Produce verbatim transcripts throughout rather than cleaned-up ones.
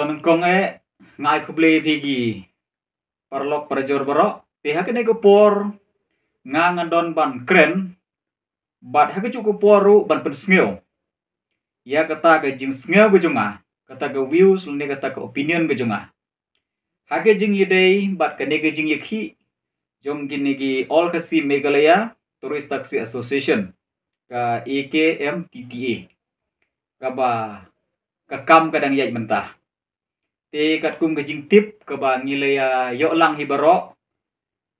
Nyngkong eh, nga ai khublei phi ki paralok parajor baroh. Te ha kane ka por nga nga don ban kren, bad ha kajuh ka por ruh ban pynsngew ïa kata ka jingsngew ka jong nga, kata ka views lane kata ka opinion ka jong nga ha ka jingïadei bad kane ka jingïakhih jong kine ki All Khasi Meghalaya Tourist Taxi Association, ka A K M T T A, kaba ka kam ka dang ïaid mynta. Te katkum ka jingtip kaba ngi la ïa ïoh lang hi baroh,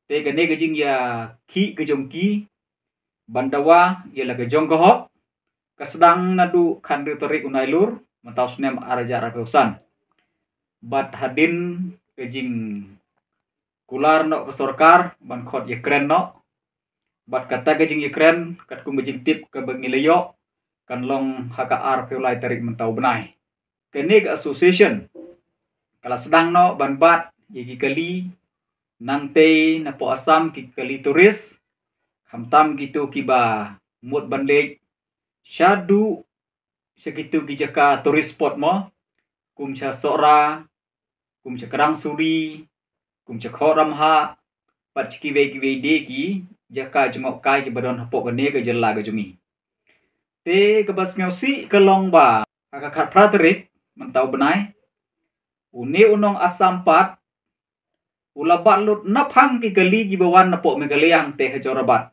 te kane ka jingïakhih ka jong ki ban dawa ïa la ka jong ka hok ka sdang naduh khathynriew tarik u Nailur mynta u snem ar hajar arphew san. Bad hadien ka jingkular noh ka sorkar ban khot ïakren noh, bad kata ka jingïakren katkum ka jingtip kaba ngi la ïoh kan long ha ka arphew lai tarik mynta u bnai. Kane ka association ka la sdang noh ban bat ïa ki kali nangtei napoh Assam, ki kali tourist, khamtam kito kiba mut ban leit shaduh sha kito ki jaka tourist spot mo, kum sha Sohra, kum sha Krang Suri, kum sha Khoh Ramhah, bad sha kiwei kiwei de ki jaka jngohkai kiba don hapoh kane ka jylla ka jong ngi. Te kaba sngewsih ka long ba ha ka khatphra tarik mynta u bnai, une u nong Assam pat u la bat lut naphang ki kali kiba wan napoh Meghalaya hangtei ha Jorabat.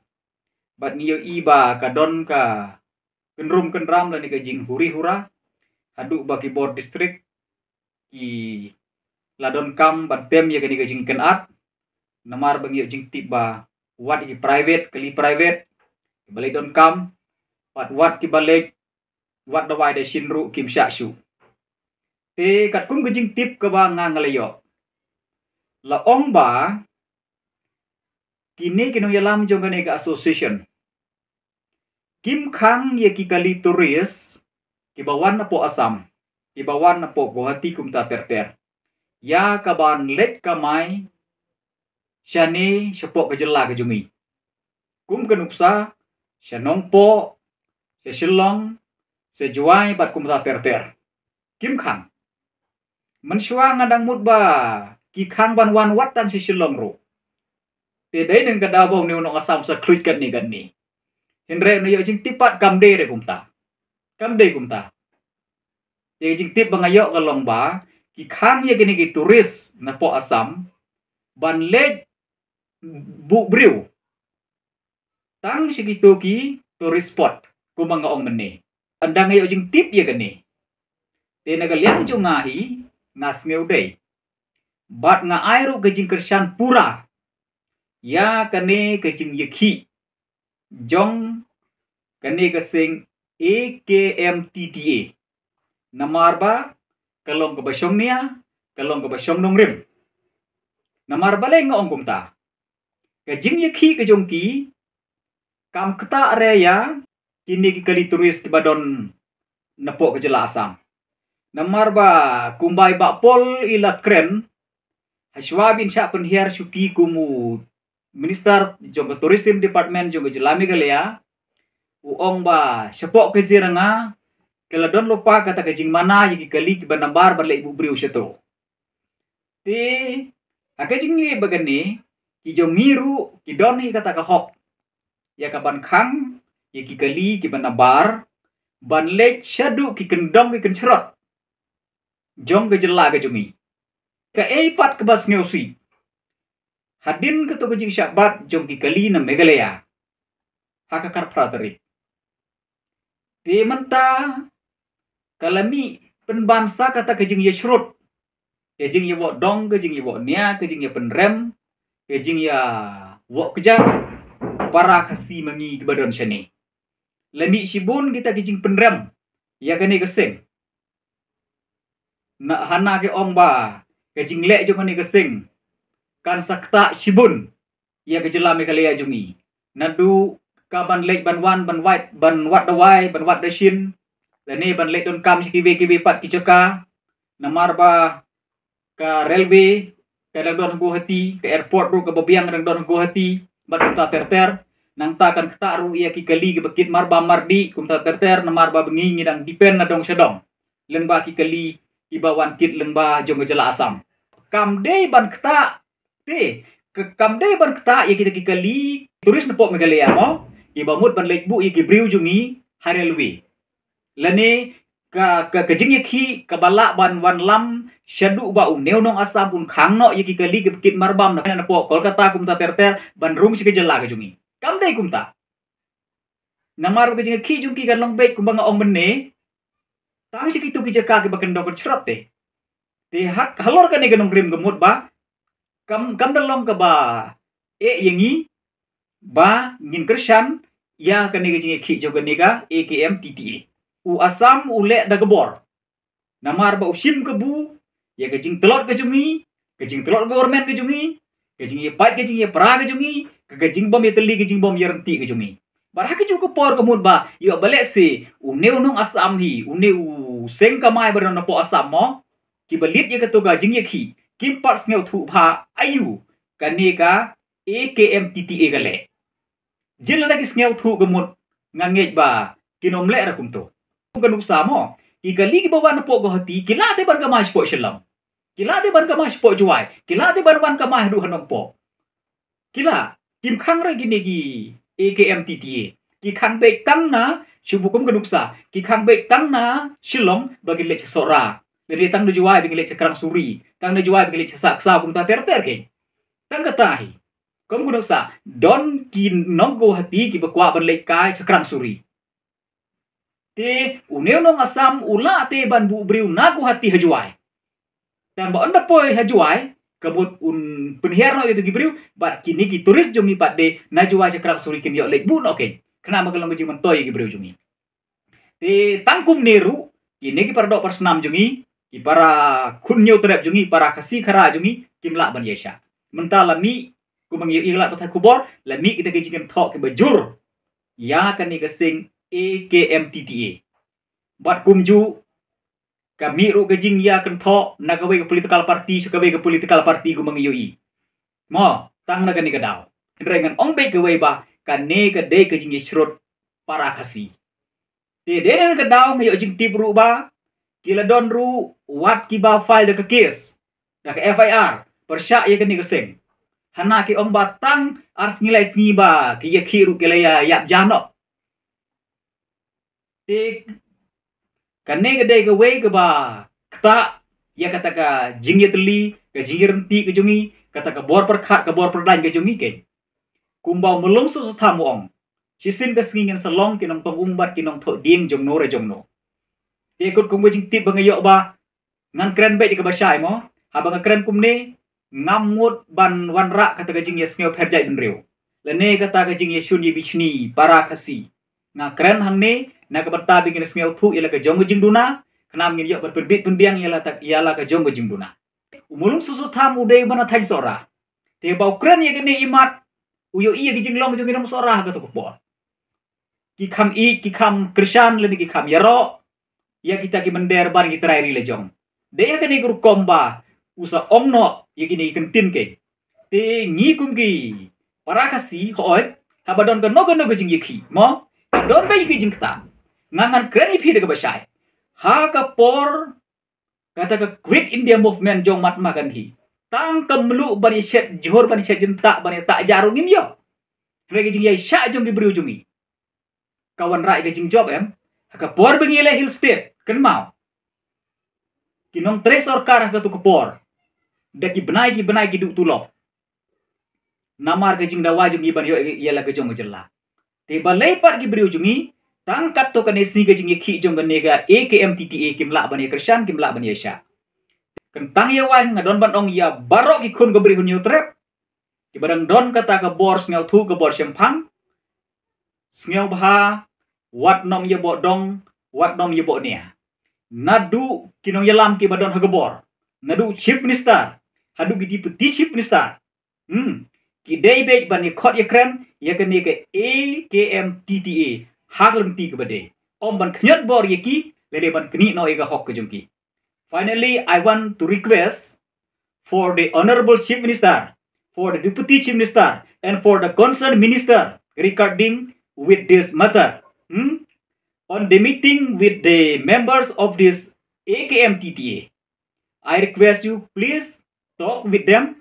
Bad ngi ïohi ba ka don ka kynrum kynram lane ka jinghuri hura haduh ba ki bor district ki la donkam ban tem ïa kane ka jingkynad, namar ba ngi ïoh jingtip ba wat ki private, kali private kiba leit donkam, bad wat kiba leit wad dawai dashin ruh kim shah shuh. Te katkum ka jingtip kaba nga nga la ïoh, la ong ba kine ki nongïalam jong kane ka association kim khang ïa ki kali tourist kiba wan napoh Assam, kiba wan napoh Guwahati kumta ter ter, ïa kaban leit kamai shane shapoh ka jylla ka jong ngi. Kum ka nuksa, sha Nongpoh, sha Shillong, sha Jowai bad kumta ter ter. Kim khang. Mynshuwa nga dang mut ba ki khang ban wan wat tang sha Shillong ruh. Te dei nang ka daw ba une u nong Assam sa khluit katne katne. Hynrei une u ïoh jingtip pat kam dei re kumta. Kam dei kumta. Te ka jingtip ba nga ïoh ka long ba ki khang ïa kine ki tourist napoh Assam ban leit buh briew tang sha kito ki tourist spot, kumba nga ong mynne. Ynda nga ïoh jingtip ïa kane, te na ka liang jong nga hi nga sngew dei, bad nga ai ruh ka jingkyrshan pura ïa kane ka jingïakhih jong kane ka seng A K M T T A. Namar ba ka long kaba shong nia, ka long kaba shong nongrim. Namar balei nga ong kumta? Ka jingïakhih ka jong ki kam ktah re ïa kine ki kali tourist kiba don napoh ka jylla Assam. Namar ba kumba i Bah Paul i la kren, hashwa ban shah pynhiar shuki kum u Minister jong ka Tourism Department jong ka jylla Meghalaya, u ong ba shapoh Kaziranga ka la don lypa kata ka jingmana ïa ki kali kiba nabar ban leit buh briew shato. Te ha ka jingïaleh ba kane, ki jong ngi ruh ki don hi kata ka hok ïa kaban khang ïa ki kali kiba nabar ban leit shaduh ki kyndong ki kynshrot jong ka jylla ka jong ngi. Kaei pat kaba sngewsih, hadien kato ka jingshah bat jong ki kali na Meghalaya ha ka khatphra tarik, te mynta ka la mih pynban sa kata ka jingïashrut, ka jingïawoh dong, ka jingïawoh nia, ka jingïapynrem, ka jingïawoh kjat para Khasi ma ngi kiba don shane. La mih shibun kita ki jingpynrem ïa kane ka seng. Na hana ki ong ba ka jingleh jong kane ka seng kan sa ktah shibun ïa ka jylla Meghalaya jong ngi. Naduh ka ban leit ban wan, ban wad, ban wad dawai, ban wad dashin, lane ban leit donkam sha kiwei kiwei pat ki jaka. Namar ba ka railway ka dang don ha Guwahati, ka airport ruh kaba biang ka dang don ha Guwahati, bad kumta ter ter. Nangta kan ktah ruh ïa ki kali kiba kit marbam mardih kumta ter ter, namar ba ngi ngi dang depend na dong sha dong lyngba ki kali iba wan kit lyngba jong ka jylla Assam. Kam dei ban ktah, te, ka, kam dei ban ktah ïa kita ki kali tourist napoh Meghalaya mo, iba mut ban leit buh ïa ki briew jong ngi ha railway. Lane ka, ka, ka jingïakhih kaba lah ban wanlam shaduh ba une u nong Assam un khang noh ïa ki kali kiba kit marbam na, napoh Kolkata kumta ter ter ban rung sha ka jylla ka jong ngi. Kam dei kumta. Namar ba ka jingïakhih jong ki kan long beit kumba nga ong mynne, tang sha kito ki jaka kiba kyndong kynshrot te. Te ha, halor kane ka nongrim ka mut ba kam, kam da long kaba eh ïa ngi ba ngin kyrshan ïa kane ka jingïakhih jong kane ka A K M T T A. U Assam u leh da ka bor. Namar ba u shim kabu ïa ka jingtlot ka jong ngi, ka jingtlot ka government ka jong ngi, ka jingïapait ka jingïapra ka jong ngi, ka, ka jingbym ïatylli ka jingbym ïaryntih ka jong ngi. Bad ha kajuh ka por ka mut ba ïoh ba lehse une u nong Assam hi, une u seng kamai ba don napoh Assam mo, kiba leit ïa kato ka jingïakhih kim pat sngewthuh bha aïu kane ka A K M T T A ka leh. Jin lada ki sngewthuh ka mut nga ngeit ba kin ym leh ra kumto. Ka nuksa mo, ki kali kiba wan napoh Guwahati ki lah te ban kamai shapoh Shillong, ki lah te ban kamai shapoh Jowai, ki lah te ban wan kamai haduh ha Nongpoh. Ki lah, kim khang re kine ki A K M T T A. Ki khang beit tang na, shu bukum ka nuksa, ki khang beit tang na Shillong ba kin leit sha Sohra. Lane tang na Jowai ba kin leit sha Krang Suri, tang na Jowai ba kin leit sha Sahksaw kumta ter ter keiñ. Tang kata hi. Kum ka nuksa, don ki nong Guwahati kiba kwah ban leit kai sha Krang Suri. Te une u nong Assam u lah te ban buh briew na Guwahati ha Jowai. Tang ba ynda poi ha Jowai ka mut un pynhiar noh ïa ki briew, bad kine ki tourist jong ngi pat de na Jowai sha Krang Suri kin ïoh leit buh noh keiñ. Khnang ba ka long ka jingmyntoi ïa ki briew jong ngi. Te tang kumne ruh kine ki paradoh parasnam jong ngi, ki para khun Hynñiewtrep jong ngi, para Khasi Khara jong ngi kim lah ban ïaishah. Mynta la mih, kumba ngi ïohi ha ki lad pathai khubor, la mih kita ki jingkynthoh kiba jur ïa kane ka seng A K M T T A. Bad kumjuh ka mih ruh ka jingïakynthoh na kawei ka political party sha kawei ka political party kumba ngi ïohi. Mo, tang na kane ka daw. Hynrei ngan ong beit kawei ba kane ka dei ka jingïashrut para Khasi. Te dei na ka daw nga ïoh jingtip ruh ba ki la don ruh wat kiba file da ka case, da ka F I R pyrshah ïa kane ka seng. Hana ki ong ba tang ar sngi lai sngi ba ki ïakhih ruh ki la ïa ïap ja noh. Te kane ka dei kawei kaba ktah ïa kata ka jingïatylli, ka jingïaryntih ka jong ngi, kata ka bor pyrkhat, ka bor pyrdaiñ ka jong ngi keiñ. Kumba u Mulung Soso Tham u ong, shisien ka sngi ngin sa long ki nongtong um bad ki nongthoh dieng jongno re jongno. Te kut kumba jingtip ba nga ïoh ba ngan kren beit ïa kaba shai mo. Haba nga kren kumne, ngam mut ban wanrah kata ka jingïasngew pher jait bynriew, lane kata ka jingïashun ïabishni para Khasi. Nga kren hangne na ka bynta ba ngin sngewthuh ïa la ka jong ka jingduna, khnang ngin ïoh ban pynbit pynbiang ïa la ta, ïa la ka jong ka jingduna. U Mulung Soso Tham u dei u ba na thaiñ Sohra. Te ba u kren ïa kane i mat, u ïohi ïa ki jinglong jong ki nong Sohra ha kato ka por. Ki kham ïeit, ki kham kyrshan lane ki kham ïaroh ïa kita ki mynder bad ki trai ri la jong. Dei ha kane ka rukom ba u sa ong noh ïa kine ki kyntien keiñ. Te ngi kum ki para Khasi, hooid, haba don kano kano ka jingïakhih mo, don beit ki jingktah. Nga ngan kren ïa phi da kaba shai. Ha ka por kata ka Quit India Movement jong Mahatma Gandhi, tang ka mluh ban ïashet jhur, ban ïashet jyntah, ban ïatah ja ruh ngim ïoh. Hynrei ka jingïaishah jong ki briew jong ngi ka wanrah ïa ka jingjop em. Ha ka por ba ngi leh Hill State, kynmaw, ki nongtrei sorkar ha kato ka por da ki bnai ki bnai ki duh tulop namar ka jingdawa jong ngi ban ïoh ïa la ka jong ka jylla. Te balei pat ki briew jong ngi, tang katto katne sngi ka jingïakhih jong kane ka A K M T T A kim lah ban ïakyrshan, kim lah ban ïaishah. Kyntang ïa wai nga don ban ong ïa baroh ki khun ka Bri Hynñiewtrep kiba dang don kata ka bor sngewthuh, ka bor shemphang, sngewbha wat nym ïaboh dong, wat nym ïaboh nia. Naduh ki nongïalam kiba don ha ka bor, naduh Chief Minister haduh ki Deputy Chief Minister, hmm, ki dei beit ban ïakhot ïakren ïa kane ka A K M T T A ha ka lynti kaba dei, ym ban khñiot bor ïa ki lane ban knieh noh ïa ka hok ka jong ki. Finally, I want to request for the Honorable Chief Minister, for the Deputy Chief Minister, and for the concerned minister regarding with this matter, hmm, on the meeting with the members of this A K M T T A. I request you, please talk with them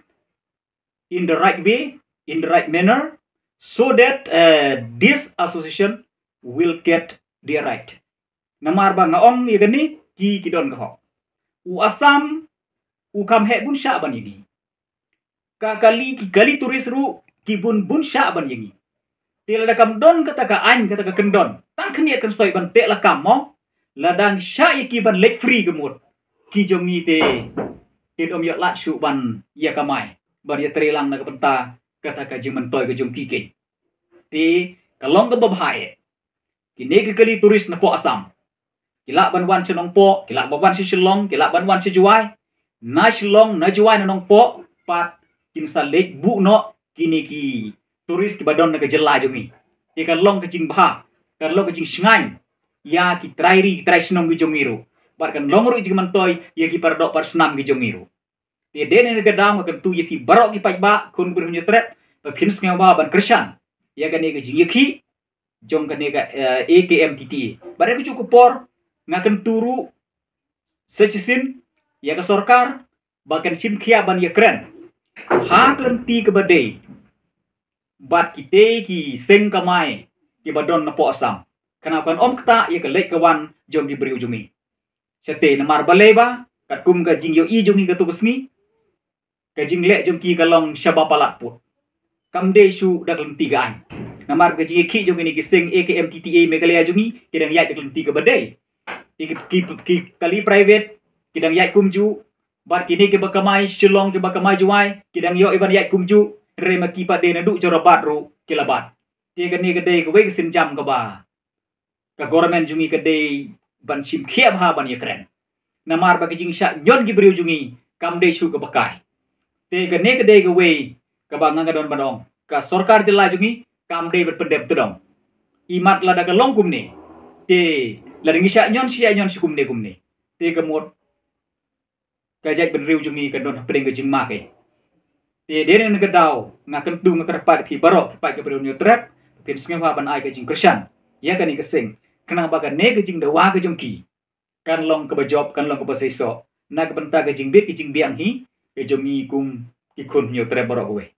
in the right way, in the right manner, so that uh, this association will get their right. Namar ba nga ong ïa kane, ki ki don ka hok. U Assam u kham heh bun shah ban ïa ngi. Ka kali, ki kali tourist ruh ki bun bun shah ban ïa ngi. Te lada kam don kata ka aiñ, kata ka kyndon, tang khyndiat khynsoit ban teh lakam mo, lada ngi shah ïa ki ban leit free ka mut, ki jong ngi te kin ym ïoh lad shuh ban ïa kamai, ban ïa trei lang na ka bynta kata ka jingmyntoi ka jong ki keiñ. Te ka long kaba bha eh. Kine ki kali tourist na poh Assam, ki lah ban wan sha Nongpoh, ki lah ban wan sha Shillong, ki lah ban wan sha Jowai. Na Shillong, na Jowai, na Nongpoh pat kin sa leit buh noh kine ki tourist kiba don na ka jylla jong ngi. Te kan long ka jingbha, kan long ka jingshngaiñ ïa ki trai ri, ki trai shnong ki jong ngi ruh. Bad kan long ruh jingmyntoi ïa ki paradoh parasnam ki jong ngi ruh. Te dei na kane ka daw nga kyntu ïa phi baroh ki paidbah khun briew Hynñiewtrep, ba phin sngewbha ban kyrshan ïa kane ka jingïakhih jong kane ka, eh, A K M T T A. Bad ha kajuh ka por nga kyntu ruh sa shisien ïa ka sorkar ba kan shim khia ban ïakren ha ka lynti kaba dei bad kitei ki seng kamai kiba don na poh Assam, khnang ban ym ktah ïa ka leit ka wan jong ki briew jong ngi. Shatei namar balei ba katkum ka jingïohi jong ngi katto ka sngi, ka jingleh jong ki ka long shaba palat put, kam dei shuh da ka lynti ka aiñ. Namar ka jingïakhih jong kine ki seng A K M T T A Meghalaya jong ngi ki dang ïaid da ka lynti kaba dei. Ki, ki, ki, ki kali private ki dang ïaid kumjuh, bad kine kiba kamai Shillong, kiba kamai Jowai, ki dang ïoh ïa ban ïaid kumjuh. Hynrei ma ki pat dei naduh Jorabat ruh ki la bat. Te kane ka dei kawei ka sienjam kaba ka government jong ngi ka dei ban shim khia bha ban ïakren. Namar ba ka jingshah ñion ki briew jong ngi kam dei shuh kaba kai. Te kane ka dei kawei kaba nga nga don ban ong, ka sorkar jylla jong ngi kam dei ban pyndem tdong. Imat lada ka long kumne, te lada ngi shah ñion, shah ñion shi kumne kumne, te ka mut ka jaitbynriew jong ngi kan don hapdeng ka jingma keiñ. Te dei na kane ka daw nga kyntu, nga kyrpad ïa phi baroh ki paid ka briew Hynñiewtrep, phin sngewbha ban ai ka jingkyrshan ïa kane ka seng, khnang ba kane ka jingdawa ka jong ki kan long kaba jop, kan long kaba seisoh na ka bynta ka jingbit ka jingbiang hi ka jong ngi kum ki khun Hynñiewtrep baroh kawei.